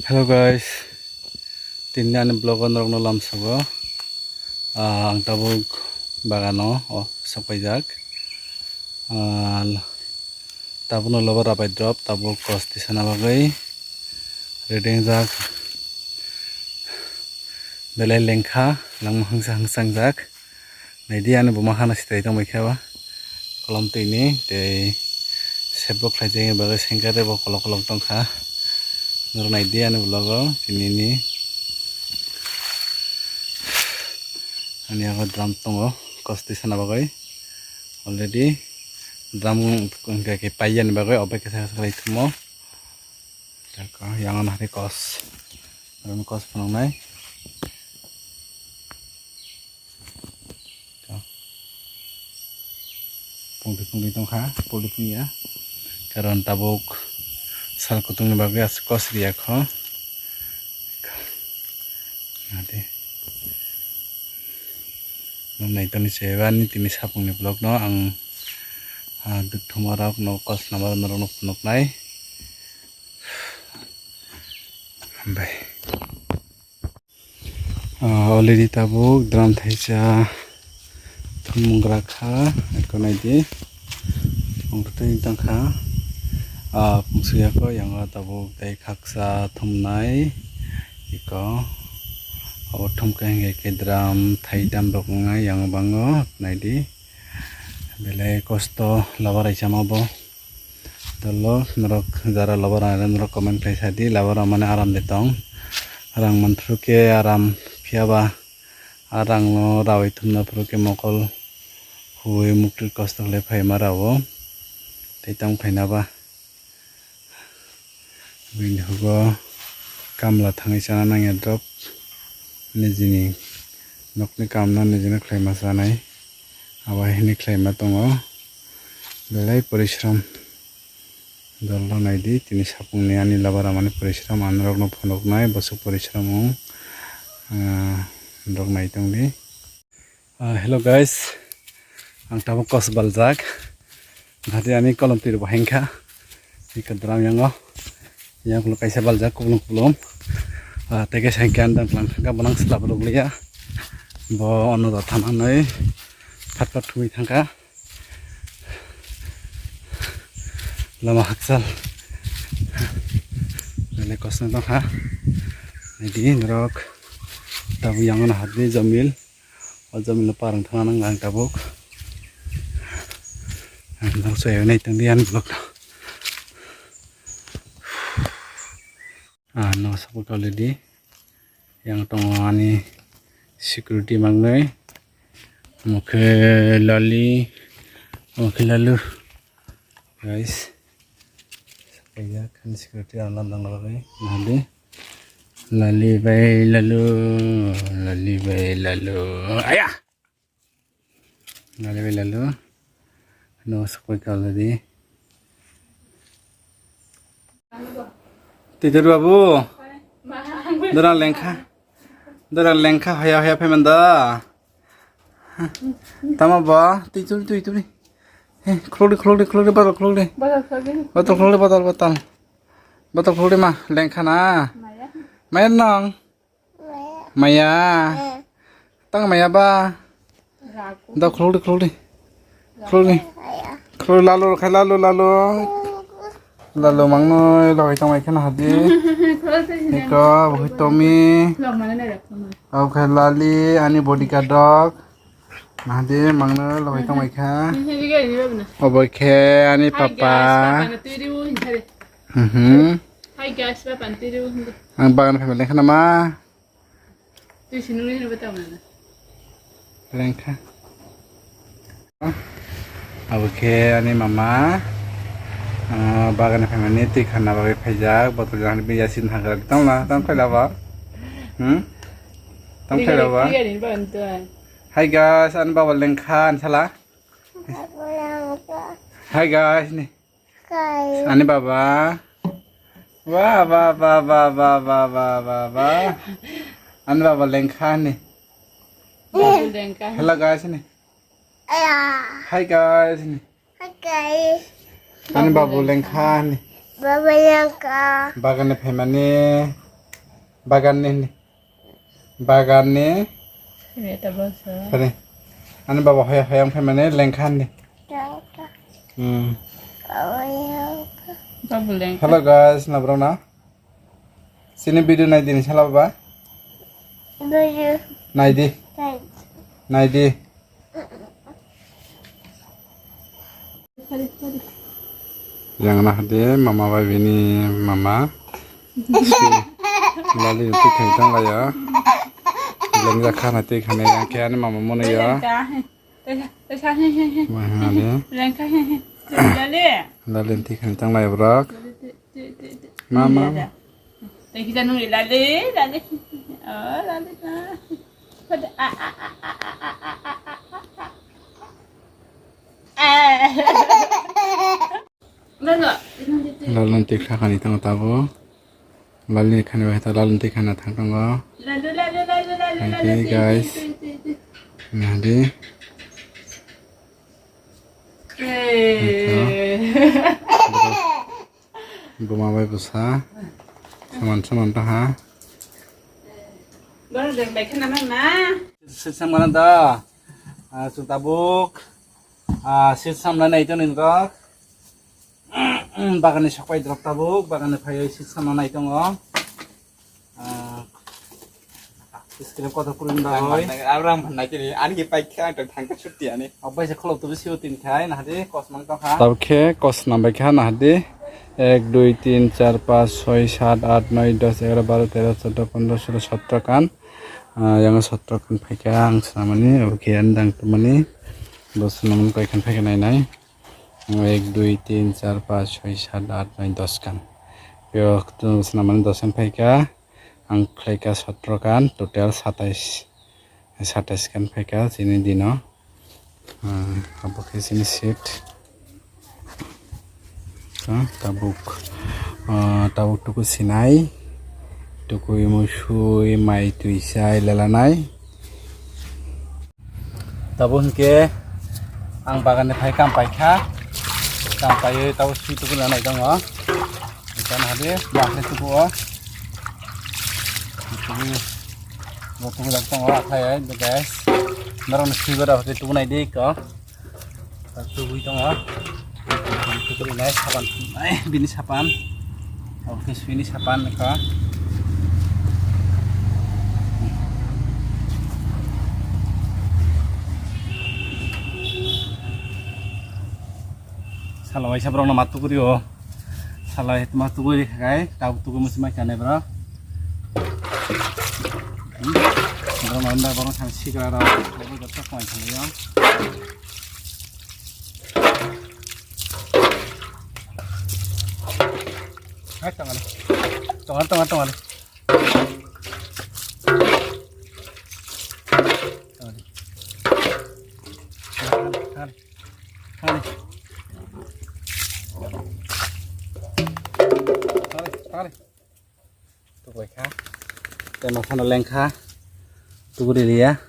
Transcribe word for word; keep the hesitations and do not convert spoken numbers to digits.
Hello guys, tini ani vlog o norokno lamsogo. Ah, ang tabuk bagano o sok paijak. Ah, tabukno lobar rabai drop, tabuk kos tisana bagwi ready wngjak. Belai lengkha, langma hangsa hangsa wngjak. Naidi ani buma hana sitrai tongbai kha ba. Kolom twi ni tei sep bo khlai jagwi bagwi sengkar bo kolok kolok tongkha. Norok naidi ani vlog o tini ni. Ani yago drum tongo kos twi sana bagwi. Already drum hwnkhe khe paiyani bagwi obo khe sakha sakha lai thumo. Tako yang ano hari kos. Aro kos phunuknai. Pungtwi pungtwi tongkha, pungtwi pungya. Karon tabuk sal kutung ni bagwi aswk kos riya kho. Ade. Nung nai toni se ani tini sapung ni vlog no ang, ah, duk thuma rok no kos lama rok no phunuknai. Hambai. Ah, already tabuk drum thaisa thumung gra kha, eko naidi. Ang twi tongkha. Ah, pungsu yako yango tabuk tei khaksa thumnai. Eko abo thumkha hingke ke drum thai dam rok wngnai yango bango naidi. Belai kosto laba raisama bo. Dolo norok jara lobar rang norok comment khlai sadi, lobar rang mani aram de tong. Rang manthru ke aram phiya ba, a rang no rawi thumna phuru ke mokol huwi mukti kosto khlai phai ma rao. Tei tamo khaina ba. Bini hugo kamla thangwi chana nangya drop. Nijini nokni kamno nijino khlaima chanai. Abo hai hwnwi khlaima tongo. Belai porishram. Dol rok naidi, tini sapungni ani lover amani porishram, ang norokno phunuknai, bwswk porishram wng, ah, norok nai tongdi. Ah, hello guys, ang tabuk kos baljak. Nadi ani kolom twi bo hengkha. Ika dram yango. Yang kulo kaisa baljak kublum kublum. Ah, tege sengke andang tlang thangka bonang slap rok liya. Bo ono da thananoi phat phat thumwi thangka. Lama hakchal. Belai kosno tongkha. Nadi norok tabuk yango no hapdi jamil. O jamil no parang thangna nang ang tabuk. Ang dang soya nai tangdi ani vlog no. Ah, no support already. Yang tongo ani security mangnai. Mokhe lali, mokhe lalu. Guys. Kaya kan security alam dang lagi. Nanti. Lali bai lalu, lali bai lalu. Ayah. Lali bai lalu. No support already. Tidur babu. Dorang lengkha. Dorang lengkha hoya hoya phaimanda. Tamo ba, tui tui tui tui. He, khulukdi khulukdi khulukdi botol khulukdi. Botol khulukdi. Botol khulukdi botol botol. Botol khulukdi ma, lengkha na. Maya. Maya nong. Maya. Tang maya ba. Da khulukdi khulukdi. Khulukdi. Khulukdi lalu khai lalu lalu. Lalu mangnoi logai tongmai kheno hadi. Niko bui tomi. Obo khai lali ani bodyguard rok. Hadi mangnoi logai tongmai kha. Obo khe ani papa. Mhm. Ang bagan family khana ma. Twi sinungni hinwi bwtang nana. Lengkha. Abo khe ani mama, ah, bagani phaimani twi khanna bagwi phaijak, botol jani biya sin hagra tongla, tong khaila ba? Hmm? Tong khaila ba? Hi guys, ani baba lengkha, ani sala. Hi guys, ni. Ani baba. Ba, ba, ba. Ani baba lengkha ni. Babu lengkha. Hello guys ni. Hi guys ni. Hi guys. Ani babu lengkha ni. Babu lengkha. Bagani phaimani. Bagan ni hindi. Bagan ni. Ini tabasa. Sari. Ani baba hoya hoya ang phaimani lengkha hindi. Hmm. Babu lengkha. Hello guys, nabrona. Sini video nai dini sala baba. Video. Nai di. Nai. Nai di. Yang nah de mama bai bini mama. Lali twi khai tong lai ya. Lengja khana twi khana yang khe ani mama mono ya. Lengka. Tesa, tesa, he, he, he. Wah, he, he. Lengka, he, he. Lali. Lali twi khana tong lai borok. Lali, twi, twi, twi, twi. Mama. Lali. Thank you, Janu. Lali, lali. Oh, lali, lali. Pada, ah, ah, ah. Lalo twi kha khani tongo tabuk. Lalo ni khani bai ta lalo twi khana thang tongo. Lalo, lalo, lalo, lalo, lalo, twi, twi, twi, twi, twi. Nadi. Eh. Buma bai bwsa. Saman saman ta ha. Boro jeng bai khana ma ma. Sisa mana da. Ah, chwng tabuk. Ah, seat samna nai tongo nini rok. Bagani sok pai drop tabuk, bagani phaiwi seat samna nai tongo. Ah, scrap kotor purun bagwi. Abram bhanai tini, ani ki pai khe ang thangka chutti ani. Obai se kholok tu bisi utin khai, nahadi kos mang tong kha. Tabuk khe kos nambai kha, nahadi. Ek, dui, tin, char, panch, soi, sat, at, noi, dos, egaro, baro, tero, choddo, pondro, solo, sotro kan. Ah, yang sotro kan phaikha ang swnamani, obo khe ang dang tongmani. Bo swnamani koi khan phaikha nai nai. Ek, dui, tin, char, panch, soi, sat, at, noi, dos kan. Yo, tu swnamani dos kan phaikha. Ang khlaikha sotro kan, total satais. Satais kan phaikha chini dino. Ah, abo khe chini seat. Ah, tabuk, ah, tabuk tuku sinai, tukui musui, mai tui sai lelanai. Tabuk hinkhe ang bagan ni phai kam paikha, kam paiwi tabuk sui tuku lanai tongo. Ikan hadi, bahai tuku o. Tuku, tuku jak tongo, akhai, guys. Norok ni sui gora hadi tuku nai di ko. Tubui tongo. Tubui nai sapan, ai, bini sapan. Oke, bini sapan ka. Salo waisa borok no ma tuguri o. Salo waisa ma tuguri khai, tabuk tugu musi mai kane bro. Hmm. Bro, ma unda borok thang sikra rok, joto koi thang yo. Hai, tongani. Tongan, tongan, tongani. Tongani. Tongani, tongani. Tongani, tongani. Tuku kha. Tei nokhano lengkha. Tuku riliya.